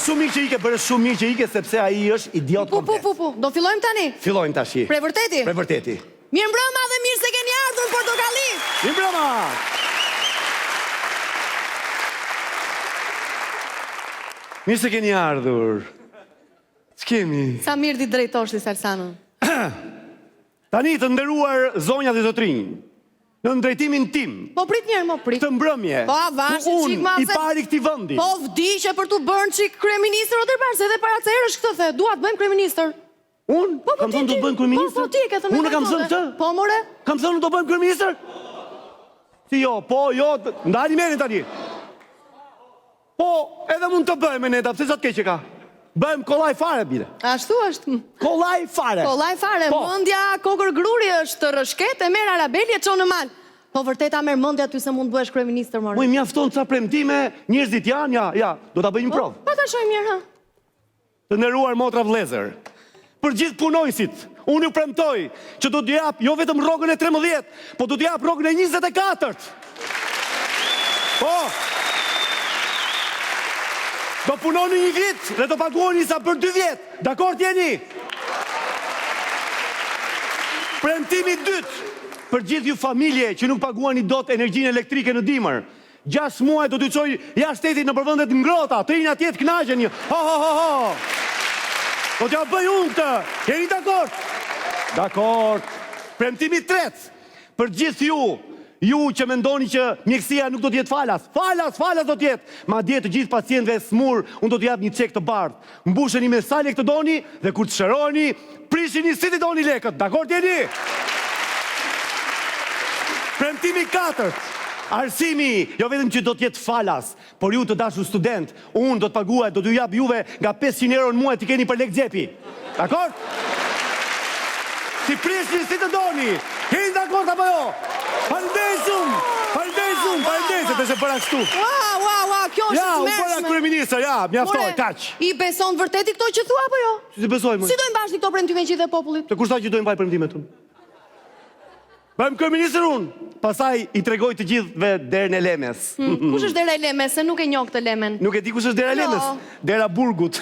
shumë mirë që ike, bëre shumë mirë që ike sepse ai është idiot Po, po, komplet. po, po, do fillojmë tani. Fillojmë tashi. Prej vërteti? Prej vërteti. Mirëmbrëma dhe mirë se keni ardhur në Portokalli. Mirëmbrëma! Mirë se keni ardhur. Ç'kemi? Sa mirë di drejtosh ti Salsanon. Tani të nderuar zonja dhe zotrinj, nën drejtimin tim, Po prit njëherë, mo prit. këtë mbrëmje, Po avash ku një unë, çik ma i se- pari i këtij vendi, Po vdiqe për t'u bërë një çik kryeministër o Derbar, se edhe para ca herësh këtë the, dua të bëhem kryeministër. Unë Po, po, kam ti, thënë do ti. të bëhem kryeministër? Po, po, ti e ke thënë. Unë kam thënë këtë? Po, more. Kam thënë do bëhem kryeministër? Si jo, po, jo, ndali menin tani. Po, edhe mund të bëhem Eneda, pse ça të keqe ka? Bëhem kollaj fare, bile. Ashtu është. Kollaj fare. Kollaj fare, po. mendja kokërr gruri është rrëshket e merr arabeli e çon në mal. Po vërtet ta merr mendja ty se mund të bëhesh kryeministër, more. Moj mjafton ca premtime, njerëzit janë, ja, ja, do ta bëj një po, provë. Po ta shohim mirë, ha. Të nderuar motra vëllezër, për gjithë punonjësit, unë ju premtoj që do t'ju jap jo vetëm rrogën e 13, po do t'ju jap rrogën e 24. Po. Do punoni një vit dhe do paguheni sa për dy vjet. Dakord jeni? Premtimi i dytë për gjithë ju familje që nuk paguani dot energjinë elektrike në dimër. Gjashtë muaj do t'ju çoj jashtë shtetit nëpër vende të ngrohta, të rrini atje të kënaqeni. Ho ho ho ho. Do t'ja bëj unë këtë. Jeni dakord? Dakord. Premtimi i tretë për gjithë ju, ju që mendoni që mjekësia nuk do të jetë falas. Falas, falas do të jetë. Madje të gjithë pacientëve të sëmurë, unë do t'ju jap një çek të bardhë. Mbusheni me sa lekë të doni dhe kur të shëroheni, prishini si t'i doni lekët. Dakord jeni? Premtimi i katërt, arsimi jo vetëm që do të jetë falas, por ju të dashur studentë, unë do të paguaj, do t'ju jap juve nga 500 euro në muaj t'i keni për lekë xhepi. Dakord? T'i prishni si të doni. Jeni dakord apo jo? Faleminderit shumë. Faleminderit shumë. Faleminderit se të se bëra kështu. Ua, ua, ua, kjo është Ja, e u bëra tmerrshme. kryeministër, ja, mjaftoi, More, kaq. I beson vërtet ti këto që thua apo jo? Si t'i besoj më? Si do i mbash ti këto premtime që i dhe popullit? Të kush tha që do i mbaj premtimet unë? Bëhem kryeministër unë. Pastaj i tregoj të gjithëve derën e lemes. Hmm, kush është dera e lemes, se nuk e njoh këtë lemen. Nuk e di kush është dera e Jo. lemes? Dera e burgut.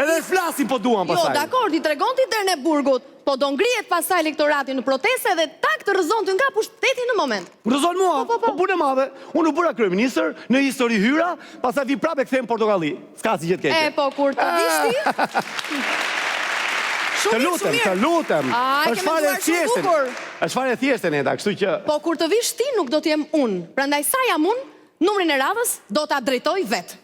Edhe flasim po duan Jo, pastaj. dakord, i tregon ti derën e burgut, po do ngrihet pastaj elektorati në protestë dhe tak të rrëzon ty nga pushteti në moment. Më rrëzon mua, Po, po, po. po punë e madhe. Unë u bëra kryeministër, në histori hyra, pastaj vi prapë e kthehem Portokalli. S'ka asgjë të keqe. E, po, kur të vish ti? Shumë Të mirë, lutem, shumë mirë. të lutem. A, e Është ke fare e menduar shumë thjeshtë. bukur. Është fare e thjeshtë Neda, kështu që Po kur të vish ti nuk do të jem unë. Prandaj sa jam unë, numrin e radhës do ta drejtoj vetë.